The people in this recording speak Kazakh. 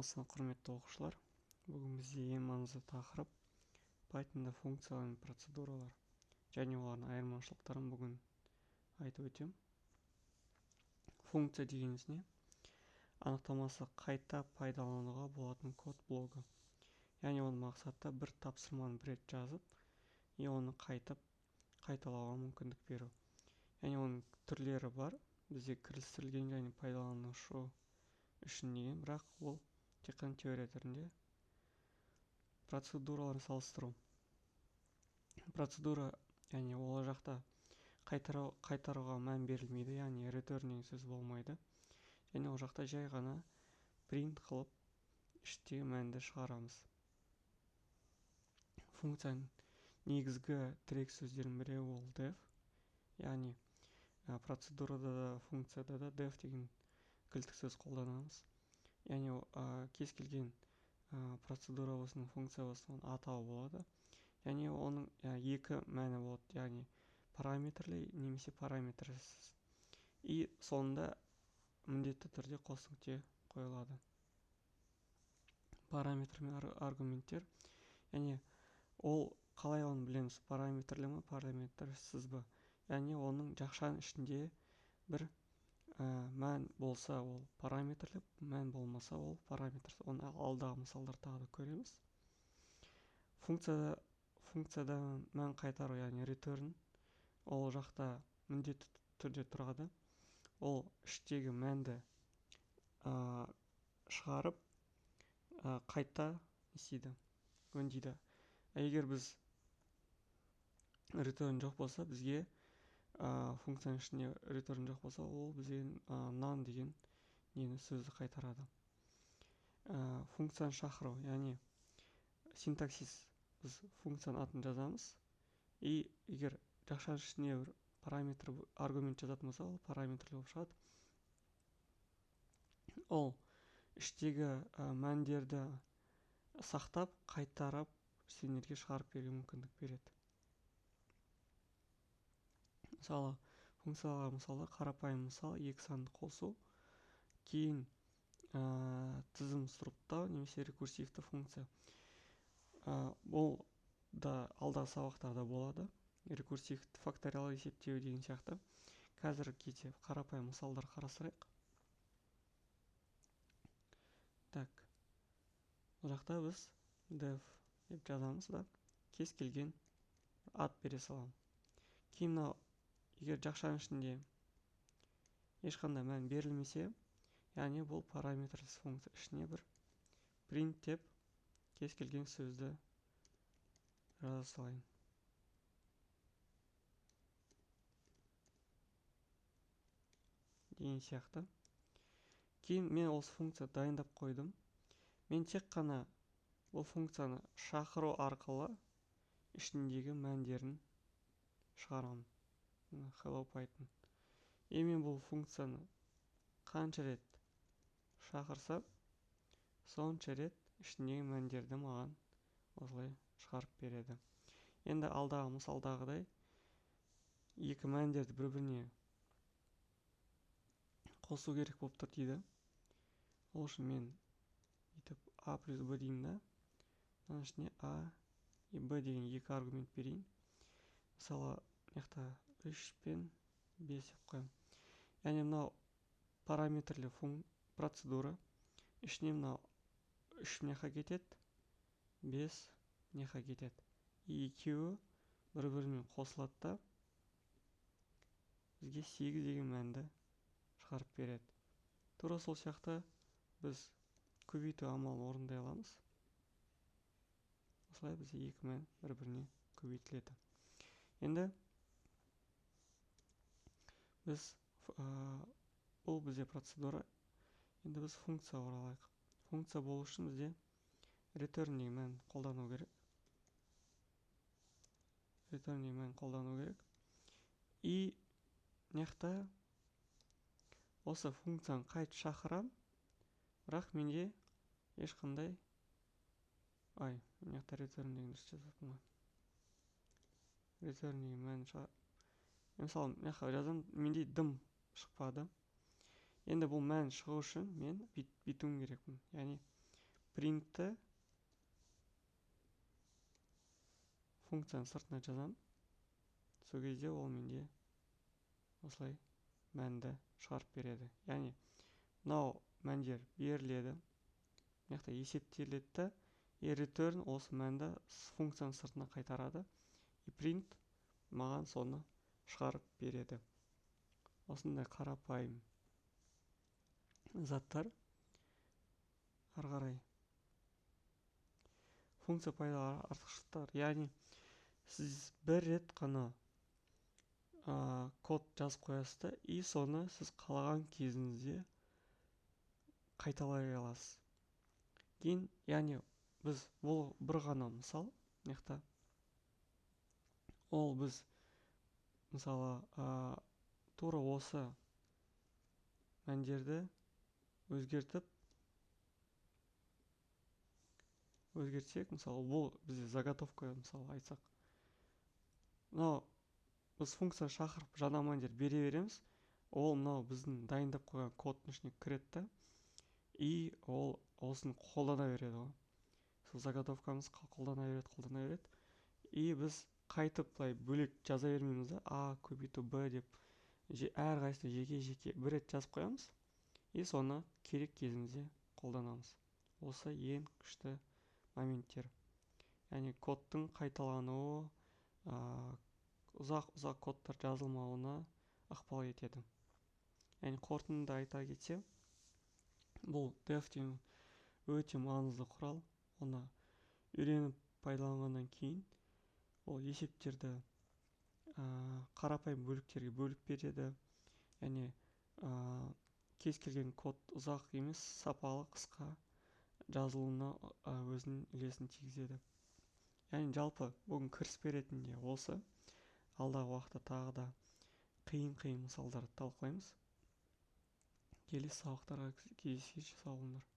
Саламатсыздар, құрметті оқушылар. Бүгін бізде ең маңызды тақырып Pythonда функциялар мен процедуралар және олардың айырмашылықтарын бүгін айтып өтемін. Функция дегеніміз не? Анықтамасы: қайта пайдалануға болатын код блогы. Яғни оның мақсаты бір тапсырманы бір рет жазып, и оны қайтып қайталауға мүмкіндік беру. Яғни оның түрлері бар. Бізде кірістірілген және пайдаланушы үшін деген, бірақ ол тек қана теория түрінде. Процедураларын салыстыру. Процедура, яғни ол жақта қайтаруға мән берілмейді, яғни return деген сөз болмайды. Және ол жақта жай ғана print қылып іштегі мәнді шығарамыз. Функцияның негізгі тірек сөздерінің біреуі ол def, яғни процедурада да функцияда да def деген кілттік сөз қолданамыз. Яғни кез келген процедура болсын, функция болсын, оның атауы болады. Яғни оның екі мәні болады, яғни параметрлі немесе параметрсіз. И соңында міндетті түрде қос нүкте қойылады. Параметр мен аргументтер. Яғни ол қалай оны білеміз, параметрлі ме, параметрсіз бе? Яғни оның жақшаның ішінде бір мән болса ол параметрлі, мән болмаса ол параметр. Оны алдағы мысалдар тағы да көреміз. Функцияда мән қайтару, яғни return, ол жақта міндетті түрде тұрады. Ол іштегі мәнді шығарып, қайта істейді, өңдейді. Егер біз return жоқ болса, бізге функцияның ішінде return жоқ болса, ол бізге none деген нені сөзді қайтарады. Функцияны шақыру, яғни синтаксис, біз функцияның атын жазамыз. И егер жақшаның ішіне бір параметр, аргумент жазатын болса, ол параметрлі болып шығады. Ол іштегі мәндерді сақтап, қайтарып, сендерге шығарып беруге мүмкіндік береді. Мысалы, функцияларға мысалы, қарапайым мысал, екі санды қосу, кейін тізім сұрыптау немесе рекурсивті функция. Бұл да алдағы сабақтарда болады. Рекурсивті факториал есептеу деген сияқты. Қазір кейде қарапайым мысалдар қарастырайық. Так, бұл жақта біз def деп жазамыз да, кез келген ат бере саламын. Кейін мынау, егер жақшаның ішінде ешқандай мән берілмесе, яғни бұл параметрлі функция, ішіне бір print деп кез келген сөзді жаза салайын. Деген сияқты. Кейін мен осы функция дайындап қойдым. Мен тек қана бұл функцияны шақыру арқылы ішіндегі мәндерін шығарамын. Hello Python. И мен бұл функцияны қанша рет шақырсам, сонша рет ішіндегі мәндерді маған осылай шығарып береді. Енді алдағы мысалдағыдай екі мәндерді бір-біріне қосу керек болып тұр дейді. Ол үшін мен бүйтіп а плюс б деймін да, мынаның ішіне а и б деген екі аргумент берейін. Мысалы, мына жақта 3 пен 5 деп қоямын. Яғни мынау параметрлі процедура, ішіне мынау 3 мына жаққа кетеді, 5 мына жаққа кетеді. И екеуі бір-бірімен қосылады да, бізге 8 деген мәнді шығарып береді. Тура сол сияқты біз көбейту амалын орындай аламыз. Осылай бізде екі мән бір-біріне көбейтіледі. Енді біз бұл бізде процедура. Енді біз функция оралайық. Функция болу үшін бізде return деген мән қолдану керек. Return деген мән қолдану керек. И мына жақта осы функцияны қайтып шақырам, бірақ менде ешқандай, ай, мына жақта return деген дұрыс жазыппын ғой. Return деген мән шығар. Мысалы, мына жаққа жазамын, менде дым шықпады. Енді бұл мән шығу үшін мен бүйтуім керекпін. Яғни Print'ті функцияның сыртына жазамын. Сол кезде ол менде осылай мәнді шығарып береді. Яғни мынау мәндер беріледі, мына жақта есептеледі да, и return осы мәнді функцияның сыртына қайтарады. И print маған соны шығарып береді. Осындай қарапайым заттар. Ары қарай функция пайдалы артықшылықтар. Яғни сіз бір рет қана код жазып қоясыз да, и соны сіз қалаған кезіңізде қайталай аласыз. Кейін, яғни біз бұл бір ғана мысал, мына жақта ол біз мысалы тура осы мәндерді өзгертсек, мысалы бұл бізде заготовка, мысалы айтсақ, мынау біз функция шақырып жаңа мәндер бере береміз, ол мынау біздің дайындап қойған кодтың ішіне кіреді да, и ол осыны қолдана береді ғой. Сол заготовкамыз қолдана береді, и біз қайтып былай бөлек жаза бермейміз да, а көбейту б деп әрқайсысына жеке-жеке бір рет жазып қоямыз, и соны керек кезімізде қолданамыз. Осы ең күшті моменттер. Яғни кодтың қайталануы, ұзақ-ұзақ кодтар жазылмауына ықпал етеді. Яғни қорытынды айта кетсем, бұл def деген өте маңызды құрал. Оны үйреніп пайдаланғаннан кейін ол есептерді қарапайым бөліктерге бөліп береді. Яғни кез келген код ұзақ емес, сапалы, қысқа жазылуына өзінің үлесін тигізеді. Яғни жалпы бүгін кіріспе ретінде осы. Алдағы уақытта тағы да қиын-қиын мысалдарды талқылаймыз. Келесі сабақтарға кездескенше сау болыңдар.